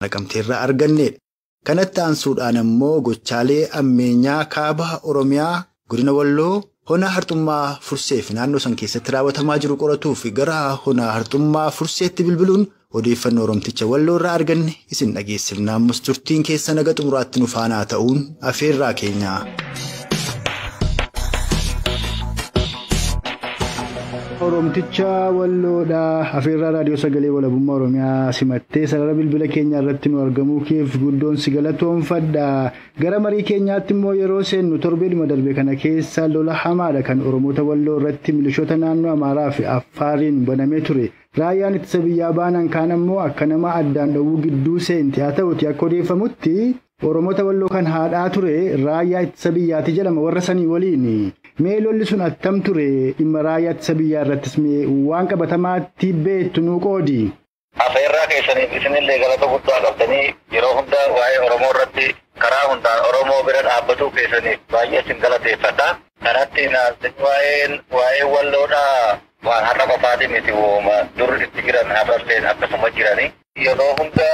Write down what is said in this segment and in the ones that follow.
Naqamteerraa argannedha. Kanatti aansuudhaan ammoo gochaalee ammeenyaa kaaba Oromiyaa godina Walloo hona Harxummaa Fursee fi naannoo san keessatti raawwatamaa jiru qoratuuf gara hona Harxummaa Furseetti bilbiluun odeeffannoo Oromticha Walloo irraa arganne isin dhageessifna. Ammas turtiin keessa naga xumuraatti nu faanaa ta'uun afeerraa keenya. Oromticha Walloodha. Afeerraa Raadiyoo Sagalee Walabummaa Oromiyaa simattee sarara bilbila keenyaa irratti nu argamuu keef guddoon si galatoonfadha. Gara marii keenyaatti immoo yeroo seennu torbeedhuma darbe kana keessa lola hamaadha kan Oromoota Walloo irratti milishoota naannoo Amaaraa fi Affaariin banamee ture. Raayyaan ittisa biyyaa baanan kaan ammoo akka nama addaan dhowwuu gidduu seenti. Haa ta'uti akka odeeffamutti Oromoota Walloo kan haadhaa ture raayyaa ittisa biyyaati jedhama warra sanii waliin. Mee lolli sun attam ture dhimma raayyaa ittisa biyyaa irrattis mee waan qabatamaatti beektu nuu qoodi. Afeerraa keessaniif isinillee galata guddaa qabdanii yeroo hunda waa'ee Oromoo irratti karaa hundaan Oromoo bira dhaabbatuu keessaniif baay'ee isin galateeffadha. Kanatti waa'ee Walloodhaa waan har'a qofaati miti wooma dur itti jiran har'alleen akkasuma jirani. Yeroo hunda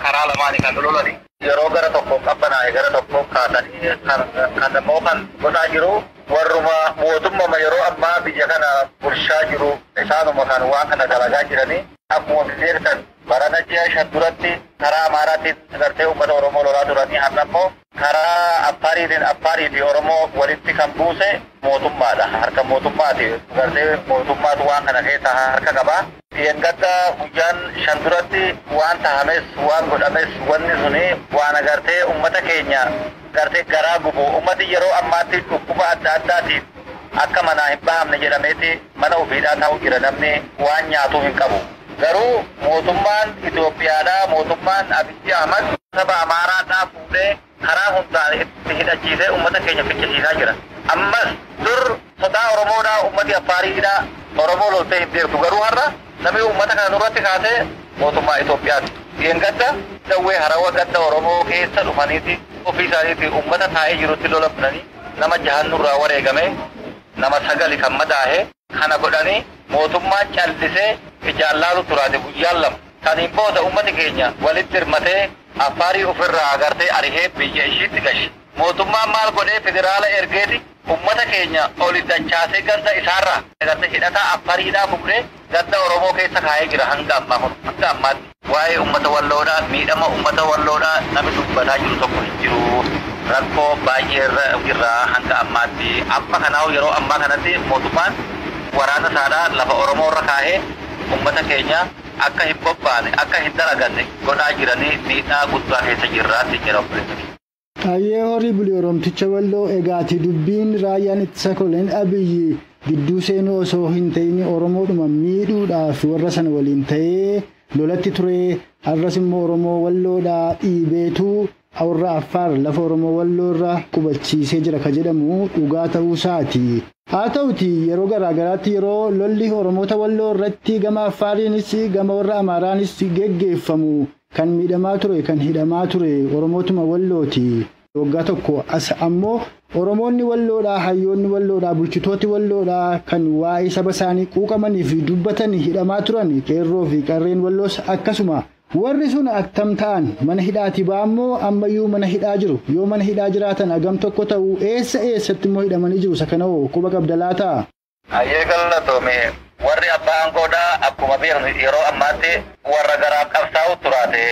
karaa lamaanii kan lolani. Yeroo gara tokko qabbanaa'e gara tokko kaasanii kan immoo kan godhaa jiru warruma mootummaa yeroo ammaa biyya kana bulchaa jiru isaanuma kan waan kana dalagaa jiranii akkuma beektan barana ji'a 5 duratti karaa Amaaraatiin gartee uummata Oromoo lolaa turanii har'a immoo karaa Affaariitiin Affaarii fi Oromoo walitti kan buuse mootummaadha. Harka mootummaati. Gartee mootummaatu waan kana keessa harka qaba. Yengagga guyyaan 5 duratti waan tahames waan godhames wanni suni waan agartee uummata keenya gartee garaa gubu uummati yeroo ammaatti dhukkuba adda addaatiin akka manaa hin bahamne jedhameeti mana ofiidhaa taa'u jira namni waan nyaatu hin qabu. Garuu mootummaan Itoophiyaadhaa mootummaan Abiyyi Ahmad saba Amaaraadhaa fuudhee karaa hundaan itti hidhachiisee uummata keenya ficcisiisaa jira. Ammas dur sodaa Oromoodhaa uummati Affaariidhaa Oromoo loltee hin beektu garuu har'a namni uummata kana nurratti kaasee mootummaa Itoophiyaati. Yeengadda dawwee harawa gadda Oromoo keessa dhufaniiti ofii isaaniiti uummata taa'ee jirutti lola bananii nama 6 nurraa wareegame nama 9 kan madaahe kana godhanii mootummaan callisee ijaan laalu turaate guyyaan 2. Saniin booda uummati keenya walitti hirmatee Affaarii ofirraa agartee arihee biyya ishiitti gashe. Mootummaan maal godhee federaala ergeeti uummata keenya oli dachaasee ganda isaarraa agartee hidhataa Affaariidhaa fuudhee ganda Oromoo keessa kaa'ee jira hanga ammaa kun hanga ammaatti. Waa'ee uummata Walloodhaa miidhama uummata Walloodhaa namni dubbataa jiru tokko hin jiru. Rakkoo baay'ee irra jirra hanga ammaatti. Amma kanaaf yeroo ammaa kanatti mootummaan waraana isaadhaa lafa Oromoo irra kaa'ee uummata keenya akka hin bobbaane akka hin dalaganne godhaa jiranii miidhaa guddaa keessa jirraatti jira obboleessa. Ayyee horii bulii Oromticha Walloo egaati dubbiin raayyaan ittisa Koloneel Abiyyi gidduu seenuu osoo hin ta'in Oromoodhuma miidhuudhaaf warra sana waliin ta'ee lolatti ture har'as immoo Oromoo Walloodhaa dhiibeetu warra Affaar lafa Oromoo Walloo irra qubachiisee jira ka jedhamu dhugaa ta'uu isaati. Haa ta'uti yeroo garaagaraatti yeroo lolli Oromoota Walloo irratti gama Affaariinis gama warra Amaaraanis geggeeffamu kan miidhamaa ture kan hidhamaa ture Oromootuma Wallooti. Waggaa tokko as ammoo Oromoonni Walloodhaa hayyoonni Walloodhaa bulchitooti Walloodhaa kan waa'ee saba isaanii quuqamanii fi dubbatan hidhamaa turan qeerroo fi qarreen Walloos akkasuma. Warri sun attam ta'an mana hidhaati ba'ammoo ammayyuu mana hidhaa jiru. Yoo mana hidhaa jiraatan hagam tokko ta'u eessa eessatti immoo hidhamanii jiru isa kana hoo quba qabda laata? Ayyee galatoome warri abbaa aangoodhaa akkuma beeknu yeroo ammaatti warra garaa qabsaa'u turaate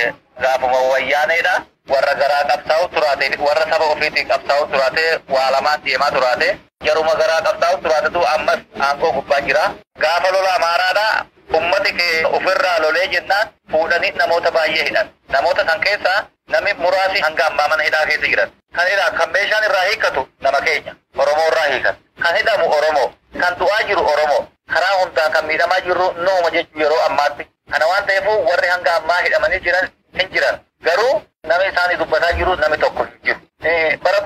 gaafuma wayyaaneedha. Warra garaa qabsaa'u turaate warra saba ofiitiin qabsaa'u turaate waa lamaan deemaa turaate jaruma garaa qabsaa'u turaatetu ammas aangoo gubbaa jira. Gaafa lola Amaaraadhaa ummati kee ofirraa lolee jennaan fuudhanii namoota baay'ee hidhan. Namoota san keessaa namni muraasi hanga ammaa mana hidhaa keessa jiran. Kan hidhaa kan meeshaan irraa hiikkatu nama keenya Oromoo irraa hiikan. Kan hidhamu Oromoo, kan du'aa jiru Oromoo, karaa hundaan kan miidhamaa jirru nooma jechuu yeroo ammaatti. Kana waan ta'eef warri hanga ammaa hidhamanii jiran hin jiran. Garuu namni isaanii dubbataa jiru namni tokko hin jiru. Bara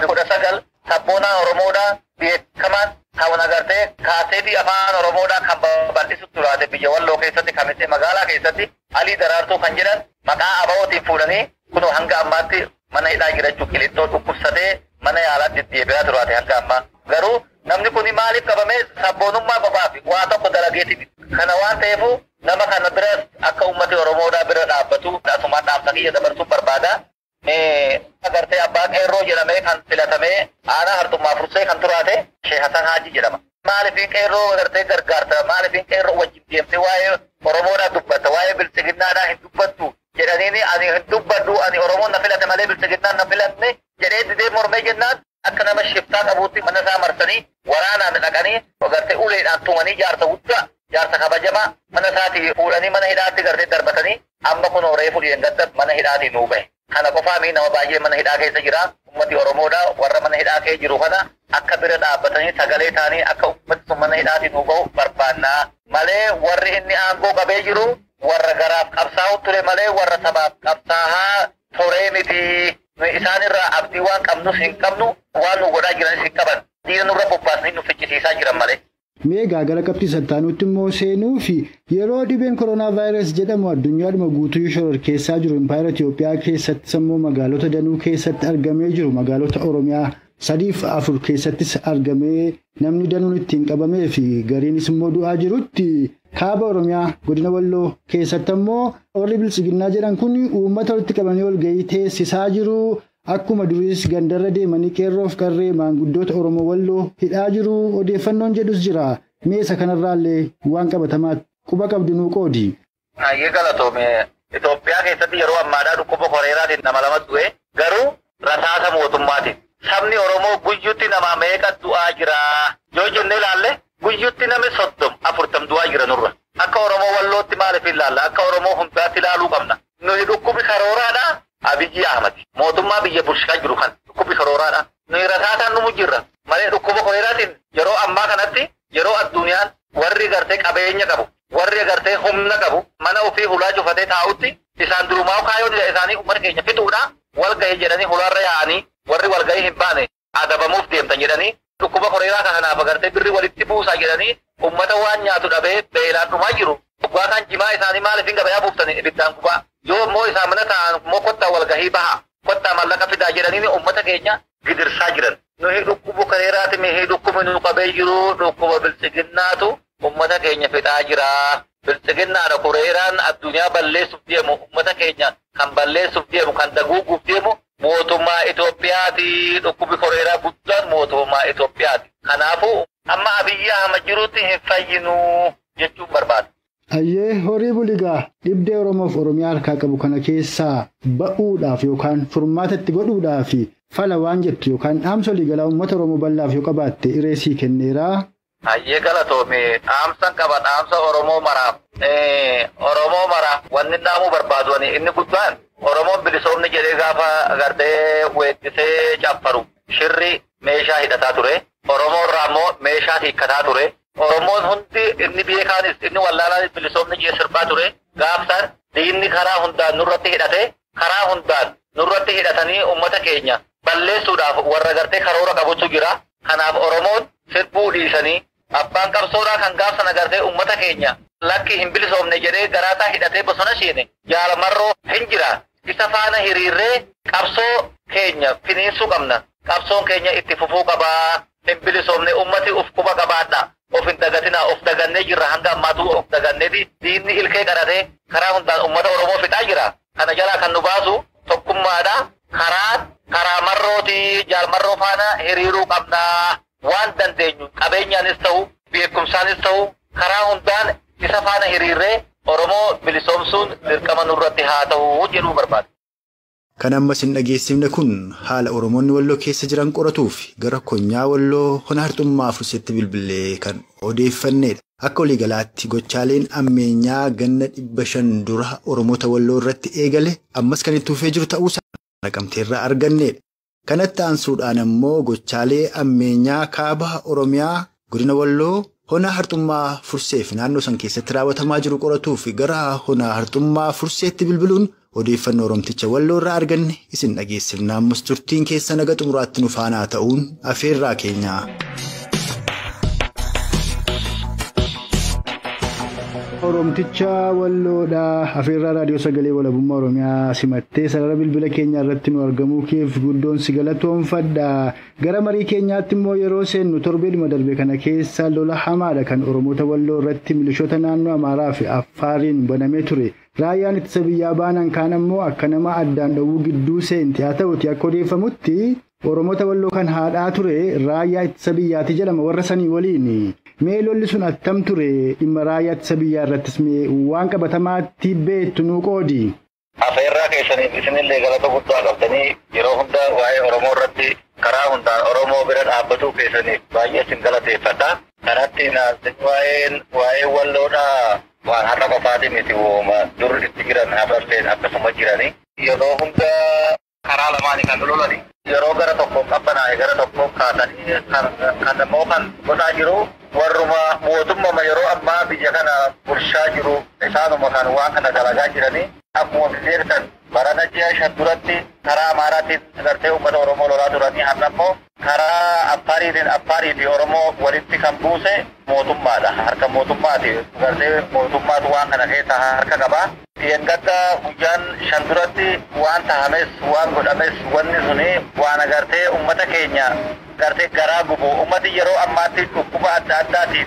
2019 sabboonaan Oromoodhaa beekamaan kan agartee kaaseetii afaan Oromoodhaa kan babal'isu turaate biyya Walloo keessatti kamisee magaalaa keessatti Alii Daraartuu kan jedhan maqaa ABO'tiin fuudhanii kunoo hanga ammaatti mana hidhaa jira Qilixxoo dhukkubsatee mana yaalaa deddeebi'aa turaate hanga ammaa. Garuu namni kun maaliif qabame sabboonummaa qofaaf waa tokko dalageeti. Kana waan ta'eef Nama kana bira akka uummati Oromoodhaa bira dhaabbatu asumaan dhaamsa kiyya dabarsuun barbaada. Agartee abbaa qeerroo jedhamee kan filatamee aanaa Harxummaa Fursee kan turaate Sheekh Hasan Haaji jedhama. Maaliifin qeerroo agartee gargaarta, maaliifin qeerroo wajjin deemtee waa'ee Oromoodhaa dubbatta, waa'ee biltsiginnaadhaa hin dubbattu jedhaniini ani hin dubbadhu, ani Oromoon na filate malee biltsiginnaan na filanne jedhee didee mormee jennaan akka nama shiftaa qabuutti mana isaa marsanii waraanaan dhaqanii agartee uleedhaan tumanii jaarsa guddaa jaarsa kabajamaa mana isaatii fuudhanii mana hidhaatti gartee darbatanii amma kun reefu dhiyeengatti mana hidhaatii nuu bahe. Kana qofaa mii nama baay'ee mana hidhaa keessa jira. Ummati Oromoodhaa warra mana hidhaa keessa jiru kana akka bira dhaabbatanii sagalee ta'anii akka ummati sun mana hidhaatii nuu bahu barbaannaa malee warri inni aangoo qabee jiru warra garaaf qabsaa'u ture malee warra sabaaf qabsaa'aa turee miti. Isaan irraa abdii waan qabnus hin qabnu, waan nu godhaa jiranis hin qaban. Diina nurra bobbaasanii nu ficcisiisaa jiran malee. Mee gara qabxii sattaanutti immoo seenuu fi yeroo dhibeen koronaa vaayirasii jedhamu addunyaadhuma guutuu shororkeessaa jiru impaayera Itoophiyaa keessatti immoo magaalota danuu keessatti argamee jiru magaalota Oromiyaa 3 fi 4 keessattis argamee namni danuun ittiin qabamee fi gariinis immoo du'aa jirutti kaaba Oromiyaa godina Walloo keessatti immoo warri biltsiginnaa jedhan kun uummata walitti qabanii ol ga'ii teessisaa jiru. Akkuma duriis gandarra deemanii qeerroof qarree maanguddoota Oromoo Walloo hidhaa jiru odeeffannoon jedhus jira. Meesa kanarraallee waan qabatamaa quba qabdu nuu qoodi. Hayyee galatoome. Itoophiyaa keessatti yeroo ammaadhaa dhukkuba koreeraatiin nama lama du'e garuu rasaasa mootummaatiin. Sabni Oromoo guyyutti nama meeqa du'aa jira yoo jennee ilaalle guyyutti namni 30 40 du'aa jira nurra. Akka Oromoo Wallootti maaliif ilaalla? Akka Oromoo hundaatti ilaaluu qabna. Nuyi dhukkubi karooraadhaa. Abiyyi Ahmad mootummaa biyya bulchaa jiru kan dhukkubi karooraadha. Nuyi rasaasaan numu jirra malee dhukkuba koreeraatiin yeroo ammaa kanatti yeroo addunyaan warri gartee qabeenya qabu warri gartee humna qabu mana ofii hulaa cufatee taa'utti isaan durumaa kaayoon isaanii uummata keenya fixuudha wal ga'ii jedhanii hulaarra yaa'anii warri wal ga'ii hin baane adabamuuf deemtan jedhanii dhukkuba koreeraa kanaaf gartee birri walitti buusaa jedhanii uummata waan nyaatu dhabee beelaan dhumaa jiru. Dhugaa kan jimaa isaanii maaliif hin gabayaa buuftanii ibiddaan gubaa yoo immoo isaan mana taa'an immoo kottaa wal gahii baha kottaa mallaqa fidaa jedhanii uummata keenya gidirsaa jiran. Nuyi dhukkuba koreeraati mihi dhukkubi nu qabee jiru dhukkuba biltsiginnaatu uummata keenya fixaa jira. Biltsiginnaadha koreeraan addunyaa balleessuuf deemu uummata keenya kan balleessuuf deemu kan daguuguuf deemu mootummaa Itoophiyaati. Dhukkubi koreeraa guddaan mootummaa Itoophiyaati. Kanaafuu amma Abiyyi Ahmad jirutti hin fayyinu jechuun barbaada. Hayyee horii buligaa dhibdee Oromoof Oromiyaa harkaa qabu kana keessaa ba'uudhaaf yookaan furmaata itti godhuudhaaf fala waan jettu yookaan dhaamsa waliigalaa uummata Oromoo bal'aaf yoo qabaatte ireesii kenneeraa. Hayyee galatoome dhaamsan qaba dhaamsa Oromoo maraaf. Oromoo maraaf wanni dhaamuu barbaadu inni guddaan Oromoon bilisoomni jedhee gaafa agartee weettisee caffaru shirri meeshaa hidhataa ture. Oromoo irraa immoo meeshaa hiikkataa ture. Oromoon hundi inni beekaanis inni wallaalaanis bilisoomni jee sirbaa ture. Gaafsan diinni karaa hundaan nurratti hidhate karaa hundaan nurratti hidhatanii uummata keenya balleessuudhaaf warra gartee karoora qabutu jira. Kanaaf Oromoon sirbuu dhiisanii abbaan qabsoodhaa kan gaafsan agartee uummata keenya lakki hin bilisoomne jedhee garaasaa hidhatee bosona seene jaalamarroo hin jira. Isa faana hiriirree qabsoo keenya finiinsuu qabna. Qabsoon keenya itti fufuu qabaa. Hin bilisoomne uummati uf quba qabaadha. Of hin dagatinaa of dagannee jirra hanga ammaatu of daganneeti diinni ilkee qaratee karaa hundaan uummata Oromoo fixaa jira. Kana jalaa kan nu baasu tokkummaadha. Karaa marrooti jaalmarroo faana hiriiruu qabnaa. Waan dandeenyu qabeenyaanis ta'u beekumsaanis ta'u karaa hundaan isa faana hiriirree Oromoo bilisoomsuun dirqama nurratti haa ta'u jedhuu barbaada. Kan ammas hin dhageessifne kun haala Oromoonni Walloo keessa jiran qoratuuf gara konyaa Walloo hona Harxummaa Furseetti bilbilee kan odeeffannedha. Akka waliigalaatti gochaaleen ammeenyaa ganna 500 dura Oromoota Walloo irratti eegale ammas kan itti fufee jiru ta'uusaa naqamteerraa argannedha. Kanatti aansuudhaan ammoo gochaalee ammeenyaa kaaba Oromiyaa godina Walloo hona Harxummaa Fursee fi naannoo san keessatti raawwatamaa jiru qoratuuf gara hona Harxummaa Furseetti bilbiluun odeeffannoo Oromticha Walloo irraa arganne isin dhageessifna. Ammas turtiin keessa naga xumuraatti nu faanaa ta'uun afeerraa keenya. Oromticha Walloodha. Afeerraa Raadiyoo Sagalee Walabummaa Oromiyaa simattee sarara bilbila keenyaa irratti nu argamuu keef guddoon si galatoomfadha. Gara marii keenyaatti immoo yeroo seennu torbeedhuma darbe kana keessa lola hamaadha kan Oromoota Walloo irratti milishoota naannoo Amaaraa fi Affaariin banamee ture. Raayyaan ittisa biyyaa baanan kaan ammoo akka nama addaan dhowwuu gidduu seenti. Haa ta'uti akka odeeffamutti Oromoota Walloo kan haadhaa ture raayyaa ittisa biyyaati jedhama warra sanii waliin. Mee lolli sun attam ture dhimma raayyaa ittisa biyyaa irrattis mee waan qabatamaatti beektu nuu qoodi. Afeerraa keessaniif isinillee galata guddaa qabdanii yeroo hunda waa'ee Oromoo irratti karaa hundaan Oromoo bira dhaabbatuu keessaniif baay'ee isin galateeffadha. Kanatti waa'ee Walloodhaa waan har'a qofaati miti wooma dur itti jiran har'allee akkasuma jirani. Yeroo hunda karaa lamaanii kan lolani. Yeroo gara tokko qabbanaa'e gara tokko kaasanii kan immoo kan godhaa jiru warruma mootummaa yeroo ammaa biyya kana bulchaa jiru isaanuma kan waan kana dalagaa jiranii akkuma beektan barana ji'a 5 duratti karaa Amaaraatiin gartee uummata Oromoo lolaa turanii har'a immoo karaa Affaariitiin Affaarii fi Oromoo walitti kan buuse mootummaadha. Harka mootummaati. Gartee mootummaatu waan kana keessa harka qaba. Yengata guyyaan 5 duratti waan tahames waan godhames wanni suni waan agartee uummata keenya gartee garaa gubu uummati yeroo ammaatti dhukkuba adda addaatiin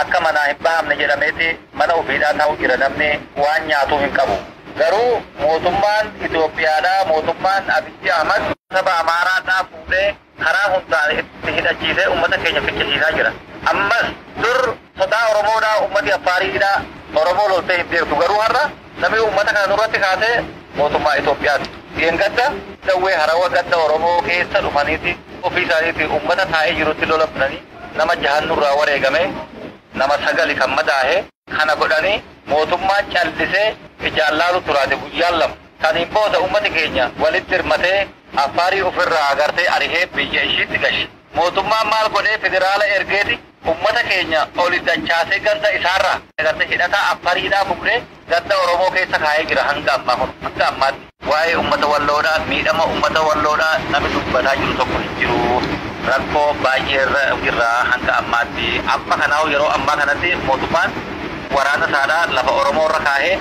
akka manaa hin bahamne jedhameeti mana ofiidhaa taa'u jira namni waan nyaatu hin qabu. Garuu mootummaan Itoophiyaadhaa mootummaan Abiyyi Ahmad saba Amaaraadhaa fuudhee karaa hundaan itti hidhachiisee uummata keenya ficcisiisaa jira. Ammas dur sodaa Oromoodhaa uummati Affaariidhaa Oromoo loltee hin beektu garuu har'a namni uummata kana nurratti kaasee mootummaa Itoophiyaati. Yeengadda dawwee harawaa gadda Oromoo keessa dhufaniiti ofii isaaniiti uummata taa'ee jirutti lola bananii nama 6 nurraa wareegame nama 9 kan madaahe kana godhanii mootummaan callisee ijaan laalu turaate guyyaan 2. Saniin booda uummati keenya walitti hirmatee Affaarii ofirraa agartee arihee biyya ishiitti gashe. Mootummaan maal godhee federaala ergeeti uummata keenya oli dachaasee ganda isaarraa agartee hidhataa Affaariidhaa fuudhee ganda Oromoo keessa kaa'ee jira hanga ammaa kun hanga ammaatti. Waa'ee uummata Walloodhaa miidhama uummata Walloodhaa namni dubbataa jiru tokko hin jiru. Rakkoo baay'ee irra hanga ammaatti. Amma kanaaf yeroo ammaa kanatti mootummaan waraana isaadhaa lafa Oromoo irra kaa'ee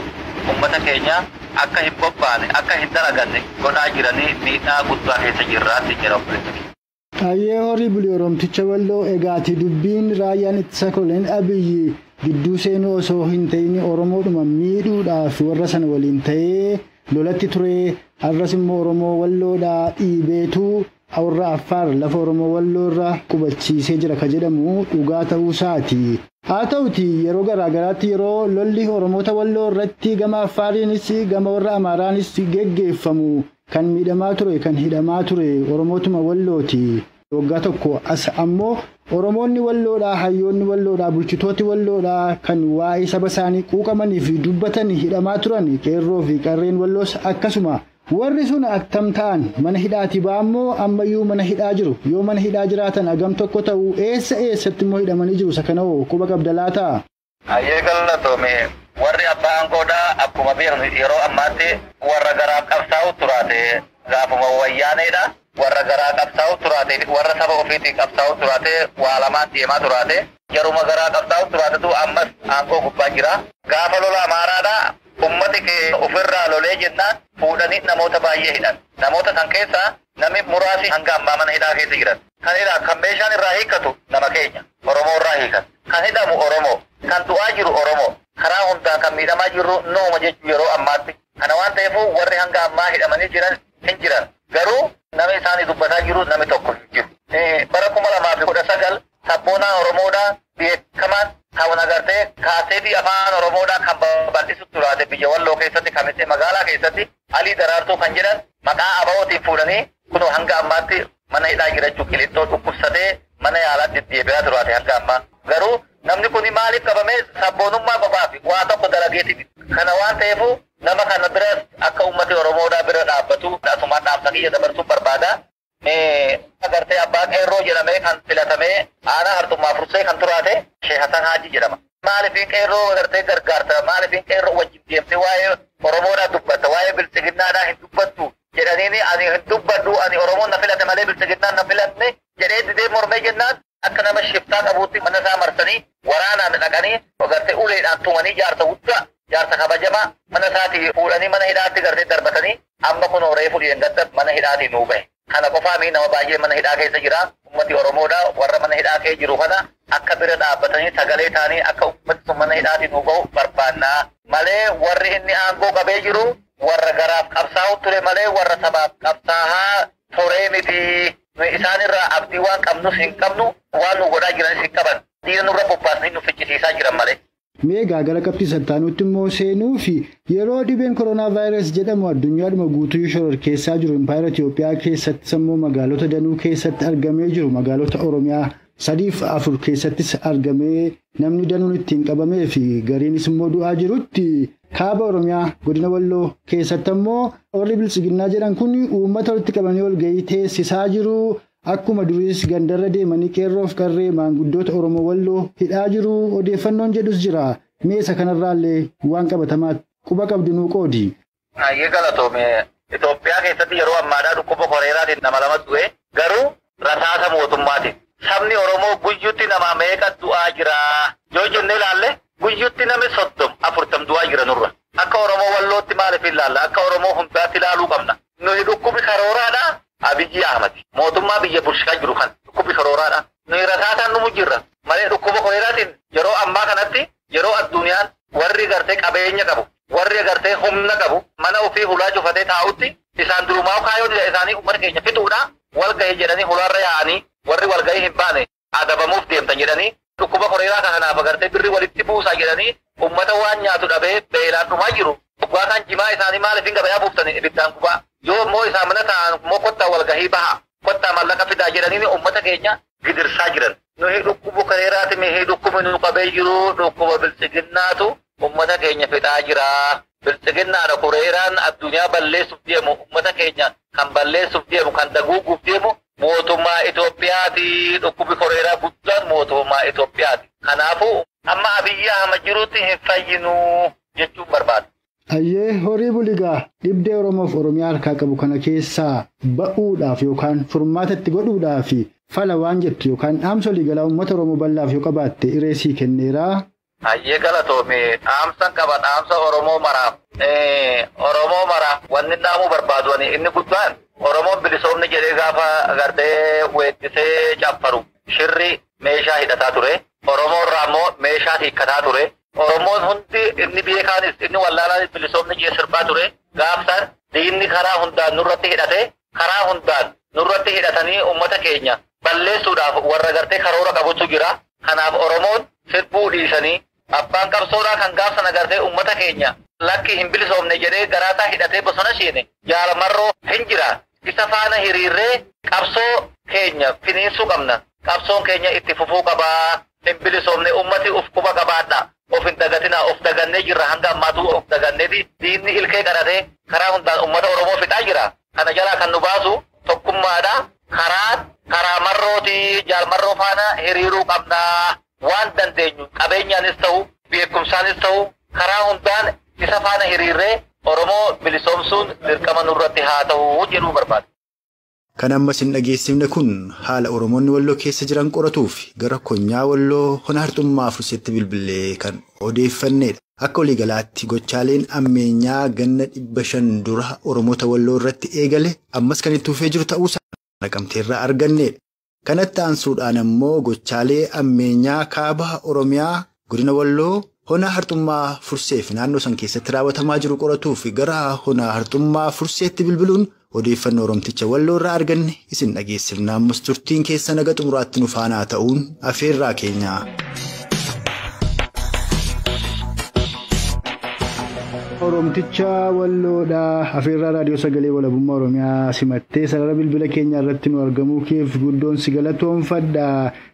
uummata keenya akka hin bobbaane akka hin dalaganne godhaa jiranii miidhaa guddaa keessa jirraatti jira obboleessi. Ayyee horii buli Oromticha Walloo egaati dubbiin raayyaan ittisa Koloneel Abiyyi gidduu seenuu osoo hin ta'in Oromoodhuma miidhuudhaaf warra sana waliin ta'ee lolatti ture har'as immoo Oromoo Walloodhaa dhiibeetu warra Affaar lafa Oromoo Walloo irra qubachiisee jira ka jedhamu dhugaa ta'uu isaati. Haa ta'uti yeroo garaagaraatti yeroo lolli Oromoota Walloo irratti gama Affaariinis gama warra Amaaraanis geggeeffamu kan miidhamaa ture kan hidhamaa ture Oromootuma Wallooti. Waggaa tokko as ammoo Oromoonni Walloodhaa hayyoonni Walloodhaa bulchitooti Walloodhaa kan waa'ee saba isaanii quuqamanii fi dubbatan hidhamaa turan qeerroo fi qarreen Walloos akkasuma. Warri sun attam ta'an mana hidhaati ba'ammoo ammayyuu mana hidhaa jiru. Yoo mana hidhaa jiraatan agam tokko ta'u eessa eessatti immoo hidhamanii jiru sakanoo quba qabda laata? Ayyee galatoome warri abbaa aangoodhaa akkuma beeknu yeroo ammaatti warra garaa qabsaa'u turaate gaafuma wayyaaneedha. Warra garaa qabsaa'u turaate warra saba ofiitiin qabsaa'u turaate waa lamaan deemaa turaate yeruma garaa qabsaa'u turaatetu ammas aangoo gubbaa jira. Gaafa lola Amaaraadhaa ummati kee ofirraa lolee jennaan fuudhanii namoota baay'ee hidhan. Namoota san keessaa namni muraasi hanga ammaa mana hidhaa keessa jiran. Kan hidhaa kan meeshaan irraa hiikkatu nama keenya Oromoo irraa hiikan. Kan hidhamu Oromoo, kan du'aa jiru Oromoo, karaa hundaan kan miidhamaa jirru nooma jechuu yeroo ammaatti. Kana waan ta'eef warri hanga ammaa hidhamanii jiran hin jiran. Garuu namni isaanii dubbataa jiru namni tokko hin jiru. Bara 2019 sabboonaan Oromoodhaa beekamaan kan agartee kaaseetii afaan Oromoodhaa kan babal'isu turaate biyya Walloo keessatti kamisee magaalaa keessatti Alii Daraartuu kan jedhan maqaa ABO'tiin fuudhanii kunoo hanga ammaatti mana hidhaa jirachuu qilixxoo dhukkubsatee mana yaalaatti deddeebi'aa turaate hanga ammaa. Garuu namni kun maaliif qabamee sabboonummaa qofaa fi waa tokko dalageeti. Kana waan ta'eef nama kana bira akka uummati Oromoodhaa bira dhaabbatu asumaan dhaamsa kiyya dabarsuu barbaada. Agartee abbaa qeerroo jedhamee kan filatamee aanaa hartummaa fursee kan turaate Sheekh Hasan Haajii jedhama. Maaliif qeerroo agartee gargaarta maaliif qeerroo wajjin deemtee waa'ee Oromoodhaa dubbatta waa'ee bilchiginnaadhaa hin dubbattu jedhaniini ani hin dubbadhu ani Oromoon na filate malee bilchiginnaan na filanne jedhee didee mormee jennaan akka nama shiftaa qabuutti mana isaa marsanii waraanaan dhaqanii Gartee uleedhaan tumanii jaarsa guddaa jaarsa kabajamaa mana isaatii fuudhanii mana hidhaatti gartee darbatanii amma kun reefu dhiyeenya mana hidhaatii nuu bahe. Kana qofaa mii nama baay'ee mana hidhaa keessa jira. Ummati Oromoodha warra mana hidhaa keessa jiru kana akka bira dhaabbatanii sagalee ta'anii akka ummati sun mana hidhaatii nuu bahu barbaannaa. Malee warri inni aangoo qabee jiru warra garaaf qabsaa'u ture malee warra sabaaf qabsaa'aa turee miti. Isaan irraa abdii waan qabnus hin qabnu waan nu godhaa jiranis hin qaban. Diina nurra bobbaasanii nu ficcisiisaa jiran malee. Mee gara qabxii sattaanutti immoo seenuu fi yeroo dhibeen koronaa vaayirasii jedhamu addunyaadhuma guutuu shororkeessaa jiru impaayera Itiyoophiyaa keessattis immoo magaalota danuu keessatti argamee jiru magaalota Oromiyaa 3 fi 4 keessattis argamee namni danuun ittiin qabamee fi gariinis immoo du'aa jirutti kaaba Oromiyaa godina Walloo keessatti immoo warri biltsiginnaa jedhan kun uummata walitti qabanii walgahii teessisaa jiru. Akkuma duriis gandarra deemanii qeerroof qarree maanguddoota Oromoo Walloo hidhaa jiru odeeffannoon jedhus jira. Meesa kanarraallee waan qabatamaa quba qabdu nuu qoodi. Hayyee galatoome Itoophiyaa keessatti yeroo ammaadhaa dhukkuba koreeraatiin nama lama du'e garuu rasaasa mootummaatiin. Sabni Oromoo guyyutti nama meeqa du'aa jira yoo jennee ilaalle guyyutti nami 30 40 du'aa jira nurra. Akka Oromoo Wallootti maaliif ilaalla? Akka Oromoo hundaatti ilaaluu qabna. Nuyi dhukkubi karooraadhaa. Abiyyi Ahmad mootummaa biyya bulchaa jiru kan dhukkubi karooraadha. Nuyi rasaasaan numu jirra malee dhukkuba koreeraatiin yeroo ammaa kanatti yeroo addunyaan warri gartee qabeenya qabu warri gartee humna qabu mana ofii hulaa cufatee taa'utti isaan durumaa kaayyoo isaanii uummata keenya fixuudha walgahii jedhanii hulaarra yaa'anii warri walgahii hin baane adabamuuf deemtan jedhanii dhukkuba koreeraa kanaaf gartee birri walitti buusaa jedhanii uummata waan nyaatu dhabee beelaan dhumaa jiru. Dhugaa kan jimaa isaanii maaliif hin gabayaa buuftanii ibiddaan gubaa yoo immoo isaan mana taa'an immoo kottaa walgahii baha kottaa mallaqa fidaa jedhanii uummata keenya gidirsaa jiran. Nuyi dhukkuba koreeraati mihi dhukkubi nu qabee jiru dhukkuba biltsiginnaatu uummata keenya fixaa jira. Biltsiginnaadha koreeraan addunyaa balleessuuf deemu uummata keenya kan balleessuuf deemu kan daguuguuf deemu mootummaa Itoophiyaati. Dhukkubi koreeraa guddaan mootummaa Itoophiyaati. Kanaafuu amma Abiyyi Ahmad jirutti hin fayyinu jechuun barbaada. Hayyee horii buligaa dhibdee Oromoof Oromiyaa harkaa qabu kana keessaa ba'uudhaaf yookaan furmaata itti godhuudhaaf fala waan jettu yookaan dhaamsa waliigalaa uummata Oromoo bal'aaf yoo qabaatte iree sii kenneera. Hayyee galatoome dhaamsan qaba dhaamsa Oromoo maraaf. Oromoo maraaf wanni dhaamuu barbaadu inni guddaan Oromoon bilisoomni jedhee gaafa gartee weettisee caffaru shirri meeshaa hidhataa ture. Oromoo irraa immoo meeshaa hiikkataa ture. Oromoon hundi inni beekaanis inni wallaalaanis bilisoomni jee sirbaa ture. Gaafsan diinni karaa hundaan nurratti hidhate karaa hundaan nurratti hidhatanii uummata keenya balleessuudhaaf warra gartee karoora qabutu jira. Kanaaf Oromoon sirbuu dhiisanii abbaan qabsoodhaa kan gaafsan agartee uummata keenya lakki hin bilisoomne jedhee garaasaa hidhatee bosona seene jaalamarroo hin jira. Isa faana hiriirree qabsoo keenya finiinsuu qabna. Qabsoon keenya itti fufuu qabaa. Hin bilisoomne uummati uf quba qabaadha. Of hin dagatinaa of dagannee jirra hanga ammaatu of daganneeti diinni ilkee qaratee karaa hundaan uummata Oromoo fixaa jira. Kana jalaa kan nu baasu tokkummaadha. Karaa marrooti jaalmarroo faana hiriiruu qabna. Waan dandeenyu qabeenyaanis ta'u beekumsaanis ta'u karaa hundaan isa faana hiriirree Oromoo bilisoomsuun dirqama nurratti haa ta'u jedhuu barbaada. Kan ammas hin dhageessifne kun haala Oromoonni Walloo keessa jiran qoratuuf gara konyaa Walloo hona harxummaa Furseetti bilbilee kan odeeffannedha. Akka waliigalaatti gochaaleen ammeenyaa ganna 500 dura Oromoota Walloo irratti eegale ammas kan itti fufee jiru ta'uusaa naqamteerraa argannedha. Kanatti aansuudhaan ammoo gochaalee ammeenyaa kaaba Oromiyaa godina Walloo hona harxummaa Fursee fi naannoo san keessatti raawwatamaa jiru qoratuuf gara hona harxummaa Furseetti bilbiluun odeeffannoo Oromticha Walloo irraa arganne isin dhageessifna. Ammas turtiin keessa naga xumuraatti nu faanaa ta'uun afeerraa keenya. Oromticha Walloodha. Afeerraa raadiyoo sagalee walabummaa Oromiyaa simattee sarara bilbila keenyaa irratti nu argamuu keef guddoon si galatoonfadha.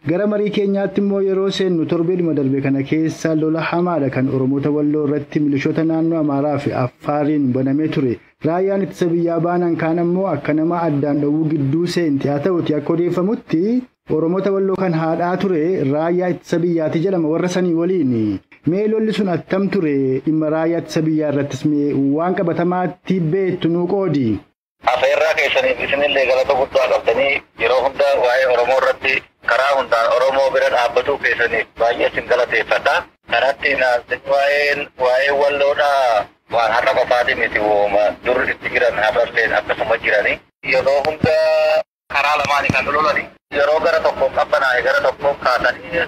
Gara marii keenyaatti immoo yeroo seennu torbeedhuma darbe kana keessa lola hamaadha kan Oromoota Walloo irratti milishoota naannoo Amaaraa fi Affaariin banamee ture. Raayyaan ittisa biyyaa baanaan kaan ammoo akka nama addaan dhowwuu gidduu seenti. Haa ta'uti akka odeeffamutti Oromoota Walloo kan haadhaa ture raayyaa ittisa biyyaati jedhama warra sanii waliin. Mee lolli sun attam ture dhimma raayyaa ittisa biyyaa irrattis mee waan qabatamaatti beektu nuu qoodi. Afeerraa keessaniif isinillee galata guddaa qabdanii yeroo hunda waa'ee Oromoo irratti Karaa hundaan Oromoo bira dhaabbatuu keessaniif baay'ee sin galateeffadha. Kanatti waa'ee walloodhaa waan har'a qofaati miti wooma dur itti jiran har'alleen akkasuma jirani. Yeroo hunda karaa lamaanii kan lolani. Yeroo gara tokko qabbanaa'e gara tokko kaasanii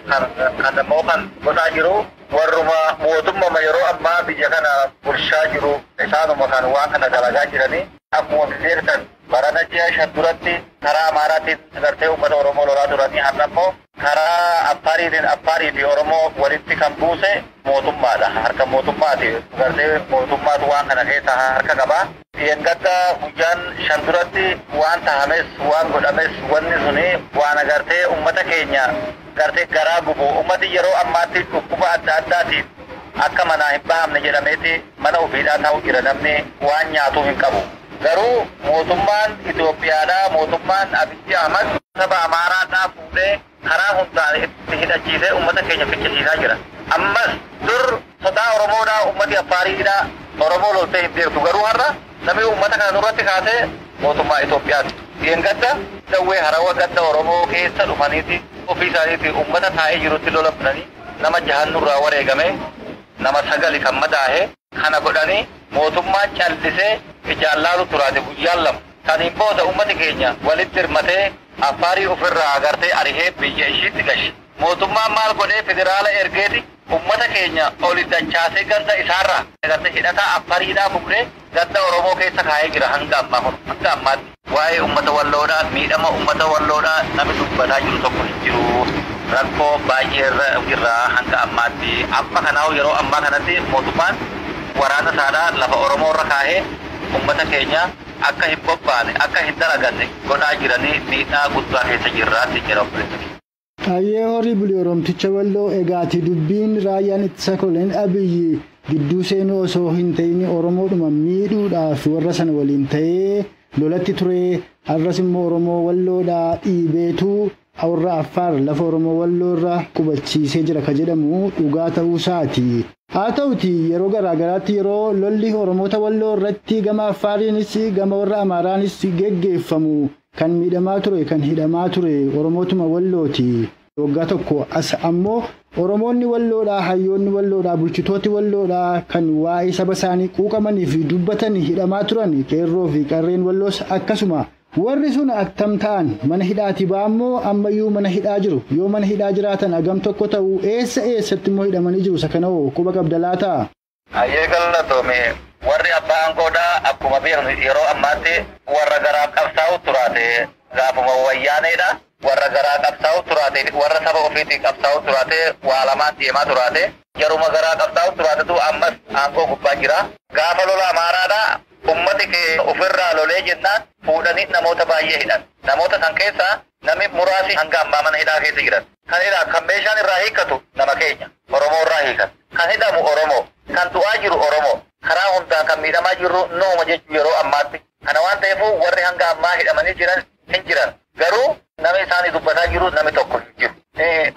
kan immoo kan godhaa jiru warruma mootummaa yeroo ammaa biyya kana bulchaa jiru isaanuma kan waan kana dalagaa jiranii akkuma beektan barana ji'a 5 duratti karaa Amaaraatiin gartee uummata Oromoo lolaa turanii har'a immoo karaa Affaariitiin Affaarii fi Oromoo walitti kan buuse mootummaadha. Harka mootummaati. Gartee mootummaatu waan kana keessaa harka qaba. Yengata guyyaan 5 duratti waan tahames waan godhames wanni suni waan agartee uummata keenya gartee garaa gubu uummati yeroo ammaatti dhukkuba adda addaatiin akka manaa hin bahamne jedhameeti mana ofiidhaa taa'u jira namni waan nyaatu hin qabu. Garuu mootummaan Itoophiyaadhaa mootummaan Abiyyi Ahmad saba Amaaraadhaa fuudhee karaa hundaan itti hidhachiisee uummata keenya ficcisiisaa jira. Ammas dur sodaa Oromoodhaa uummati Affaariidhaa Oromoo loltee hin beektu garuu har'a namni uummata kana nurratti kaasee mootummaa Itoophiyaati. Yeengadda dawwee harawa gadda Oromoo keessa dhufaniiti ofii isaaniiti uummata taa'ee jirutti lola bananii nama 6 nurraa wareegame nama 9 kan madaahe kana godhanii mootummaan callisee ijaan laalu turaate guyyaan 2. Saniin booda uummati keenya walitti hirmatee Affaarii ofirraa agartee arihee biyya ishiitti gashe. Mootummaan maal godhee federaala ergeeti uummata keenya oli dachaasee ganda isaarraa agartee hidhataa Affaariidhaa fuudhee ganda Oromoo keessa kaa'ee jira hanga ammaa kun hanga ammaatti. Waa'ee uummata walloodhaa miidhama uummata walloodhaa namni dubbataa jiru tokko hin jiru. Rakkoo baay'ee irra jirra hanga ammaatti. Amma kanaaf yeroo ammaa kanatti mootummaan waraana isaadhaa lafa Oromoo irra kaa'ee uummata keenya akka hin bobbaane akka hin dalaganne godhaa jiranii miidhaa guddaa keessa jirraatti jira obboleessa. Ayyee horii bulii Oromticha Walloo egaati dubbiin raayyaan ittisa koloneel Abiyyi gidduu seenuu osoo hin ta'in Oromoodhuma miidhuudhaaf warra sana waliin ta'ee lolatti ture har'as immoo Oromoo Walloodhaa dhiibeetu warra Affaar lafa Oromoo Walloo irra qubachiisee jira ka jedhamu dhugaa ta'uu isaati. Haa ta'uti yeroo garaagaraatti yeroo lolli Oromoota Walloo irratti gama Affaariinis gama warra Amaaraanis geggeeffamu kan miidhamaa ture kan hidhamaa ture Oromootuma Wallooti. Waggaa tokko as ammoo Oromoonni Walloodhaa hayyoonni Walloodhaa bulchitooti Walloodhaa kan waa'ee saba isaanii quuqamanii fi dubbatan hidhamaa turan qeerroo fi qarreen Walloos akkasuma. Warri sun attam ta'an mana hidhaati ba'ammoo ammayyuu mana hidhaa jiru yoo mana hidhaa jiraatan agam tokko ta'u eessa eessatti immoo hidhamanii jiru isa kana hoo quba qabda laata? Ayyee galatoome warri abbaa aangoodhaa akkuma beeknu yeroo ammaatti warra garaaf qabsaa'u turaate gaafuma wayyaaneedha. Warra garaa qabsaa'u turaate warra saba ofiitii qabsaa'u turaate waa lamaan deemaa turaate jaruma garaa qabsaa'u turaatetu ammas aangoo gubbaa jira. Gaafa lola Amaaraadhaa ummati kee ofirraa lolee jennaan fuudhanii namoota baay'ee hidhan. Namoota san keessaa namni muraasi hanga ammaa mana hidhaa keessa jiran. Kan hidhaa kan meeshaan irraa hiikkatu nama keenya Oromoo irraa hiikan. Kan hidhamu Oromoo, kan du'aa jiru Oromoo, karaa hundaan kan miidhamaa jirru nooma jechuu yeroo ammaatti. Kana waan ta'eef warri hanga ammaa hidhamanii jiran hin jiran. Garuu namni isaanii dubbataa jiru namni tokko hin jiru.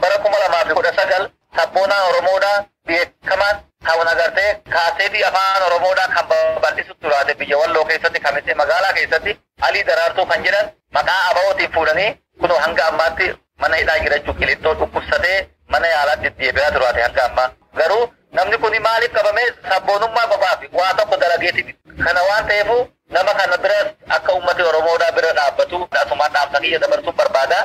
Bara 2019 sabboonaan Oromoodhaa beekamaan kan agartee kaaseetii afaan Oromoodhaa kan babal'isu turaate biyya Walloo keessatti kamisee magaalaa keessatti Alii Daraartuu kan jedhan maqaa ABO'tiin fuudhanii kunoo hanga ammaatti mana hidhaa jira jechuun qilixxoo dhukkubsatee mana yaalaa deddeebi'aa turaate hanga ammaa. Garuu namni kun maaliif qabame sabboonummaa qofaaf waa tokko dalageeti. Kana waan ta'eef nama kana bira akka uummati Oromoodhaa bira dhaabbatu asumaan dhaamsa kiyya dabarsuun barbaada.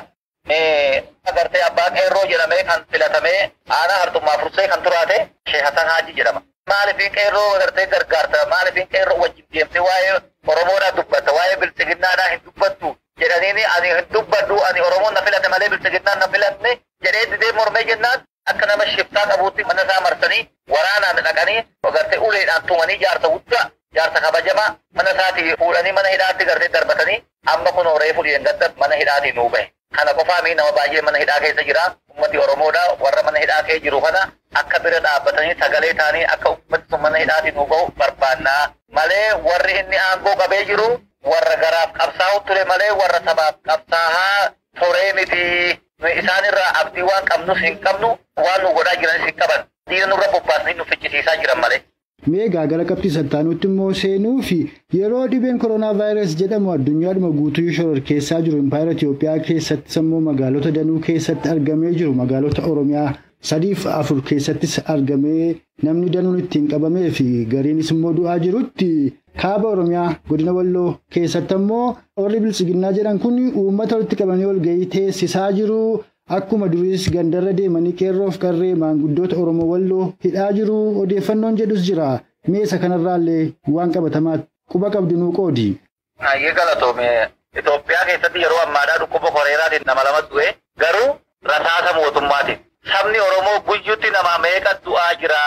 Agartee abbaa qeerroo jedhamee kan filatamee aanaa hartummaa fursee kan turaate Sheekh Hasan Haajii jedhama. Maaliif qeerroo agartee gargaarta maaliif qeerroo wajjin deemtee waa'ee Oromoodhaa dubbatta waa'ee bilchiginnaadhaa hin dubbattu jedhaniini ani hin dubbadhu ani Oromoon na filate malee bilchiginnaan na filanne jedhee didee mormee jennaan akka nama shiftaa qabuutti mana isaa marsanii waraanaan dhaqanii agartee uleedhaan tumanii jaarsa guddaa jaarsa kabajamaa mana isaatii fuudhanii mana hidhaatti gartee darbatanii amma kun reefu dhiyeenya mana hidhaatii nuu bahe. Kana qofaa mii nama baay'ee mana hidhaa keessa jira. Ummati Oromoodhaa warra mana hidhaa keessa jiru kana akka bira dhaabbatanii sagalee ta'anii akka ummati sun mana hidhaatii nuu bahu barbaannaa malee warri inni aangoo qabee jiru warra garaaf qabsaa'u ture malee warra sabaaf qabsaa'aa turee miti. Isaan irraa abdii waan qabnus hin qabnu waan nu godhaa jiranis hin qaban. Diina nurra bobbaasanii nu ficcisiisaa jiran malee. Mee gara qabxii sattaanuutti immoo seenuu fi yeroo dhibeen koronaa vaayirasii jedhamu addunyaadhuma guutuu shororkeessaa jiru impaayera Itiyoophiyaa keessattis immoo magaalota danuu keessatti argamee jiru magaalota Oromiyaa 3 fi 4 keessattis argamee namni danuun ittiin qabamee fi gariinis immoo du'aa jirutti kaaba Oromiyaa godina Walloo keessatti immoo warri biltsiginnaa jedhan kun uummata walitti qabanii walgahii teessisaa jiru. Akkuma duriis gandarra deemanii qeerroof qarree maanguddoota Oromoo Walloo hidhaa jiru odeeffannoon jedhus jira. Meesa kanarraallee waan qabatamaa quba qabdu nuu qoodi. Hayyee galatoome Itoophiyaa keessatti yeroo ammaadhaa dhukkuba koreeraatiin nama lama du'e garuu rasaasa mootummaatiin. Sabni Oromoo guyyutti nama meeqa du'aa jira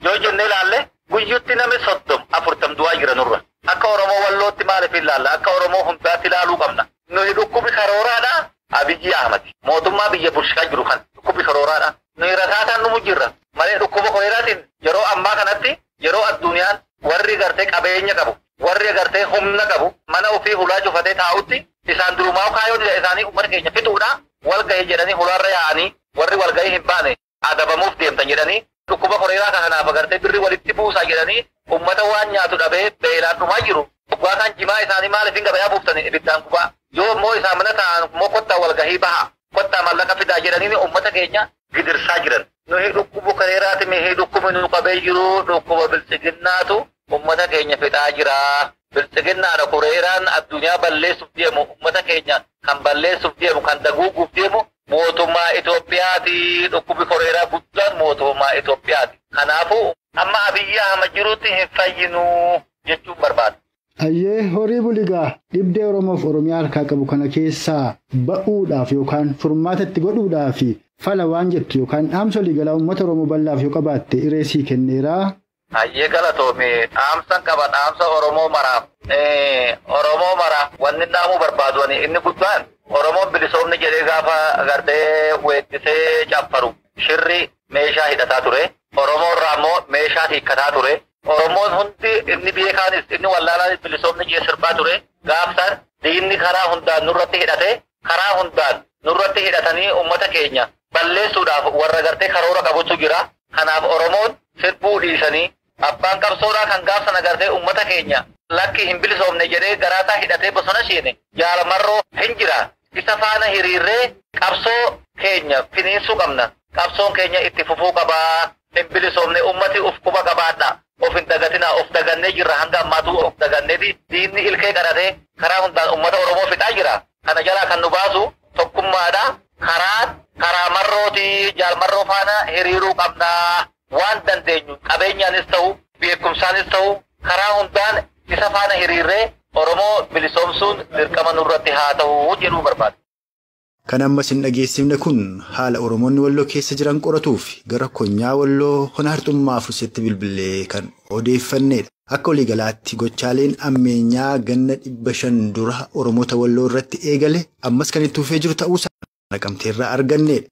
yoo jennee ilaalle guyyutti namni 30 40 du'aa jira nurra. Akka Oromoo Wallootti maaliif ilaalla? Akka Oromoo hundaatti ilaaluu qabna. Nuyi dhukkubi karooraadhaa. Abiyyi Ahmad mootummaa biyya bulchaa jiru kan dhukkubi karooraadha. Nuyi rasaasaan numu jirra. Malee dhukkuba koreeraatiin yeroo ammaa kanatti yeroo addunyaan warri gartee qabeenya qabu, warri gartee humna qabu mana ofii hulaa cufatee taa'utti isaan durumaa kaayoon isaanii uummata keenya fixuudha. Walgahii jedhanii hulaarra yaa'anii warri walgahii hin baane adabamuuf deemtan jedhanii dhukkuba koreeraa kanaaf gartee birri walitti buusaa jedhanii uummata waan nyaatu dhabee beelaan dhumaa jiru. Dhugaa kan jimaa isaanii maaliif hin gabayaa buuftanii ibiddaan gubaa. Yoo immoo isaan mana taa'an immoo kottaa walgahii baha kottaa mallaqa fidaa jedhanii uummata keenya gidirsaa jiran. Nuyi dhukkuba koreeraati mihi dhukkubi nu qabee jiru dhukkuba biltsiginnaatu uummata keenya fixaa jira. Biltsiginnaadha koreeraan addunyaa balleessuuf deemu uummata keenya kan balleessuuf deemu kan daguuguuf deemu mootummaa Itoophiyaati. Dhukkubi koreeraa guddaan mootummaa Itoophiyaati. Kanaafuu amma Abiyyi Ahmad jirutti hin fayyinu jechuun barbaada. Hayyee horii buligaa dhibdee Oromoof Oromiyaa harkaa qabu kana keessaa ba'uudhaaf yookaan furmaata itti godhuudhaaf fala waan jettu yookaan dhaamsa waliigalaa uummata Oromoo bal'aaf yoo qabaatte iree sii kenneera. Hayyee galatoome dhaamsan qaba dhaamsa Oromoo maraaf. Oromoo maraaf wanni dhaamuu barbaadu inni guddaan Oromoon bilisoomni jedhee gaafa gartee weettisee caffaru shirri meeshaa hidhataa ture. Oromoo irraa immoo meeshaa hiikkataa ture. Oromoon hundi inni beekaanis inni wallaalaanis bilisoomni jee sirbaa ture. Gaafsan diinni karaa hundaan nurratti hidhate karaa hundaan nurratti hidhatanii uummata keenya balleessuudhaaf warra gartee karoora qabutu jira. Kanaaf Oromoon sirbuu dhiisanii abbaan qabsoodhaa kan gaafsan agartee uummata keenya lakki hin bilisoomne jedhee garaasaa hidhatee bosona seene jaalamarroo hin jira. Isa faana hiriirree qabsoo keenya finiinsuu qabna. Qabsoon keenya itti fufuu qabaa. Hin bilisoomne uummati uf quba qabaadha. Of hin dagatinaa of dagannee jirra hanga ammaatu of daganneeti diinni ilkee qaratee karaa hundaan uummata Oromoo fixaa jira. Kana jalaa kan nu baasu tokkummaadha. Karaa marrooti jaalmarroo faana hiriiruu qabna. Waan dandeenyu qabeenyaanis ta'u beekumsaanis ta'u karaa hundaan isa faana hiriirree Oromoo bilisoomsuun dirqama nurratti haa ta'u jedhuu barbaada. Kan ammas hin dhageessifne kun haala Oromoonni Walloo keessa jiran qoratuuf gara konyaa Walloo hona harxummaa Furseetti bilbilee kan odeeffannedha. Akka waliigalaatti gochaaleen ammeenyaa ganna 500 dura Oromoota Walloo irratti eegale ammas kan itti fufee jiru ta'uusaa naqamteerraa argannedha.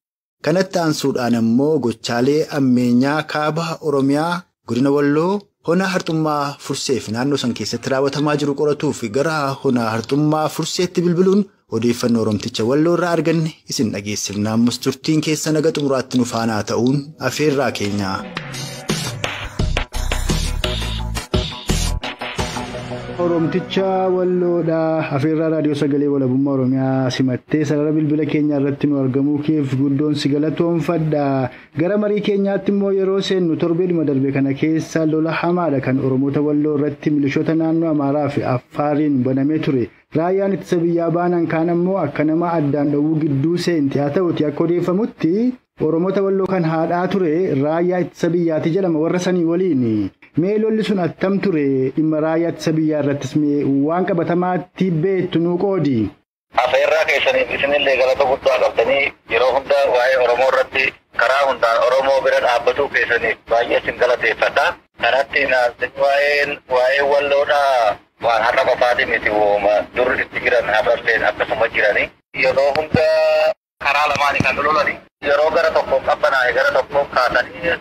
Kanatti aansuudhaan ammoo gochaalee ammeenyaa kaaba Oromiyaa godina Walloo hona harxummaa Furseef naannoo san keessatti raawwatamaa jiru qoratuuf gara hona harxummaa Furseetti bilbiluun odeeffannoo Oromticha Walloo irraa arganne isin dhageessifna. Ammas turtiin keessa naga xumuraatti nu faanaa ta'uun afeerraa keenya. Oromticha Walloodha. Afeerraa raadiyoo sagalee walabummaa Oromiyaa simattee sarara bilbila keenyaa irratti nu argamuu keef guddoon si galatoonfadha. Gara marii keenyaatti immoo yeroo seennu torbeedhuma darbe kana keessa lola hamaadha kan Oromoota Walloo irratti milishoota naannoo Amaaraa fi Affaariin banamee ture. Raayyaan ittisa biyyaa baanan kaan ammoo akka nama addaan dhowwuu gidduu seenti. Haa ta'uti akka odeeffamutti Oromoota Walloo kan haadhaa ture raayyaa ittisa biyyaati jedhama warra sanii waliin. Mee lolli sun attam ture dhimma raayyaa ittisa biyyaa irrattis mee waan qabatamaatti beektu nuu qoodi. Afeerraa keessaniif isinillee galata guddaa qabdanii yeroo hunda waa'ee Oromoo irratti karaa hundaan Oromoo bira dhaabbatuu keessaniif baay'ee isin galateeffadha. Kanatti waa'ee Walloodhaa waan har'a qofaati miti wooma dur itti jiran har'alleen akkasuma jirani. Yeroo hunda karaa lamaanii kan lolani. Yeroo gara tokko qabbanaa'e gara tokko kaasanii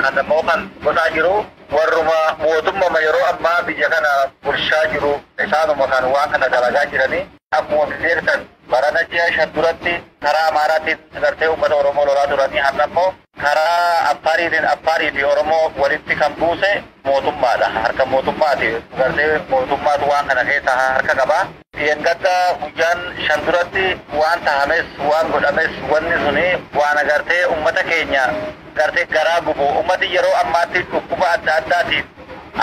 kan immoo kan godhaa jiru warruma mootummaa yeroo ammaa biyya kana bulchaa jiru isaanuma kan waan kana dalagaa jiranii akkuma beektan Barana ji'a 5 duratti karaa Amaaraatiin agartee uummata Oromoo lolaa turanii har'a immoo karaa Affaariitiin Affaarii fi Oromoo walitti kan buuse mootummaadha. Harka mootummaati. Agartee mootummaatu waan kana keessa harka qaba. Yengagga guyyaan 5 duratti waan tahames waan godhames wanni suni waan agartee uummata keenya agartee garaa gubu. Uummati yeroo ammaatti dhukkuba adda addaatiin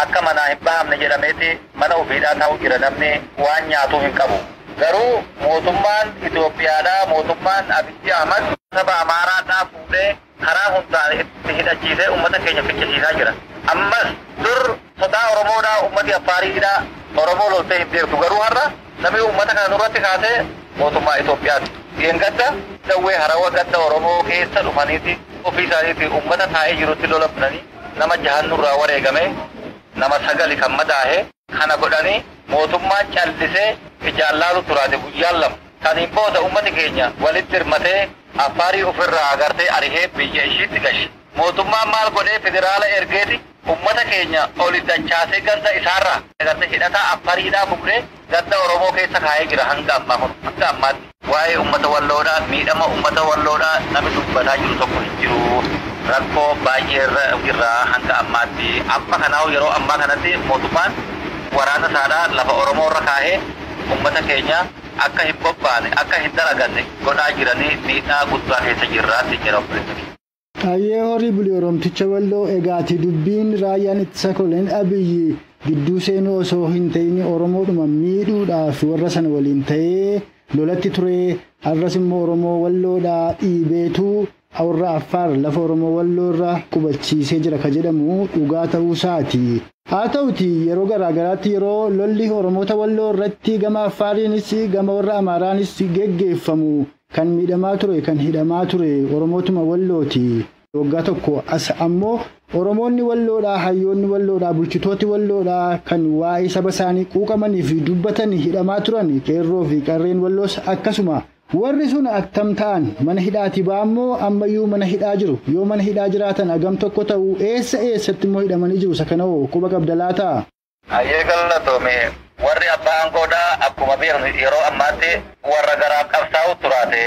akka manaa hin bahamne jedhameeti mana ofiidhaa taa'u jira namni waan nyaatu hin qabu. Garuu mootummaan Itoophiyaadhaa mootummaan Abiyyi Ahmad saba Amaaraadhaa fuudhee karaa hundaan itti hidhachiisee uummata keenya ficcisiisaa jira. Ammas dur sodaa Oromoodhaa uummati Affaariidhaa Oromoo loltee hin beektu garuu har'a namni uummata kana nurratti kaasee mootummaa Itoophiyaati. Yeengadda dawwee harawa gadda Oromoo keessa dhufaniiti ofii isaaniitti uummata taa'ee jirutti lola bananii nama 6 nurraa wareegame nama 9 kan madaahe kana godhanii mootummaan callisee ijaan laalu turaate guyyaan 2. Saniin booda uummati keenya walitti hirmatee Affaarii ofirraa agartee arihee biyya ishiitti gashe. Mootummaan maal godhee federaala ergeeti uummata keenya oli dachaasee ganda isaarraa agartee hidhataa Affaariidhaa fuudhee ganda Oromoo keessa kaa'ee jira hanga ammaa kun hanga ammaatti. Waa'ee uummata Walloodhaa miidhama uummata Walloodhaa namni dubbataa jiru tokko hin jiru. Rakkoo baay'ee irra jirra hanga ammaatti. Amma kanaaf yeroo ammaa kanatti mootummaan waraana isaadhaa lafa Oromoo irra kaa'ee uummata keenya akka hin bobbaane akka hin dalaganne godhaa jiranii miidhaa guddaa keessa jirraatti jira obboleessa. Ayyee horii buli Oromticha Walloo egaati dubbiin raayyaan ittisa Koloneel Abiyyi gidduu seenuu osoo hin ta'in Oromoodhuma miidhuudhaaf warra sana waliin ta'ee lolatti ture har'as immoo Oromoo Walloodhaa dhiibeetu warra Affaar lafa Oromoo Walloo irra qubachiisee jira ka jedhamu dhugaa ta'uu isaati. Haa ta'uti yeroo garaagaraatti yeroo lolli Oromoota Walloo irratti gama Affaariinis gama warra Amaaraanis geggeeffamu kan miidhamaa ture kan hidhamaa ture Oromootuma Wallooti. Waggaa tokko as ammoo Oromoonni Walloodhaa hayyoonni Walloodhaa bulchitooti Walloodhaa kan waa'ee saba isaanii quuqamanii fi dubbatan hidhamaa turan qeerroo fi qarreen Walloos akkasuma. Warri sun attam ta'an mana hidhaati ba'ammoo ammayyuu mana hidhaa jiru. Yoo mana hidhaa jiraatan agam tokko ta'u eessa eessatti immoo hidhamanii jiru isa kana hoo quba qabda laata? Ayyee galatoome warri abbaa aangoodhaa akkuma beeknu yeroo ammaatti warra garaa qabsaa'u turaate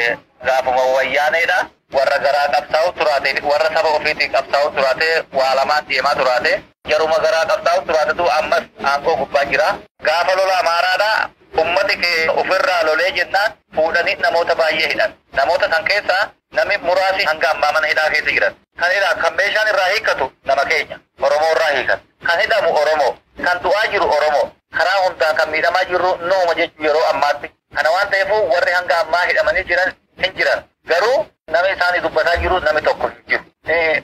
gaafuma wayyaaneedha. Warra garaa qabsaa'u turaate warra saba ofiitiin qabsaa'u turaate waa lamaan deemaa turaate jaruma garaa qabsaa'u turaatetu ammas aangoo gubbaa jira. Gaafa lola Amaaraadhaa ummati kee ofirraa lolee jennaan fuudhanii namoota baay'ee hidhan. Namoota san keessaa namni muraasi hanga ammaa mana hidhaa keessa jiran. Kan hidhaa kan meeshaan irraa hiikkatu nama keenya Oromoo irraa hiikan. Kan hidhamu Oromoo, kan du'aa jiru Oromoo, karaa hundaan kan miidhamaa jirru nooma jechuu yeroo ammaatti. Kana waan ta'eef warri hanga ammaa hidhamanii jiran hin jiran. Garuu namni isaanii dubbataa jiru namni tokko hin jiru.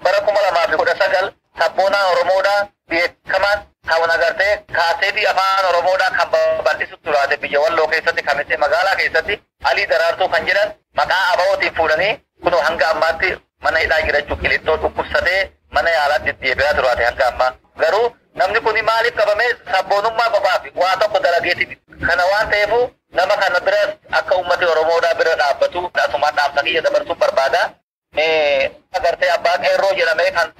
Bara 2019 sabboonaan Oromoodhaa beekamaan kan agartee kaaseetii afaan Oromoodhaa kan babal'isu turaate biyya Walloo keessatti kamisee magaalaa keessatti Alii Daraartuu kan jedhan maqaa ABO'tiin fuudhanii kunoo hanga ammaatti mana hidhaa jira Qilixxoo dhukkubsatee mana yaalaatti deddeebi'aa turaate hanga ammaa. Garuu namni kun maaliif qabame sabboonummaa qofaaf waa tokko dalageeti. Kana waan ta'eef nama kana bira akka uummati Oromoodhaa bira dhaabbatu asumaan dhaamsa kiyya dabarsuun barbaada. Agartee abbaa qeerroo jedhamee kan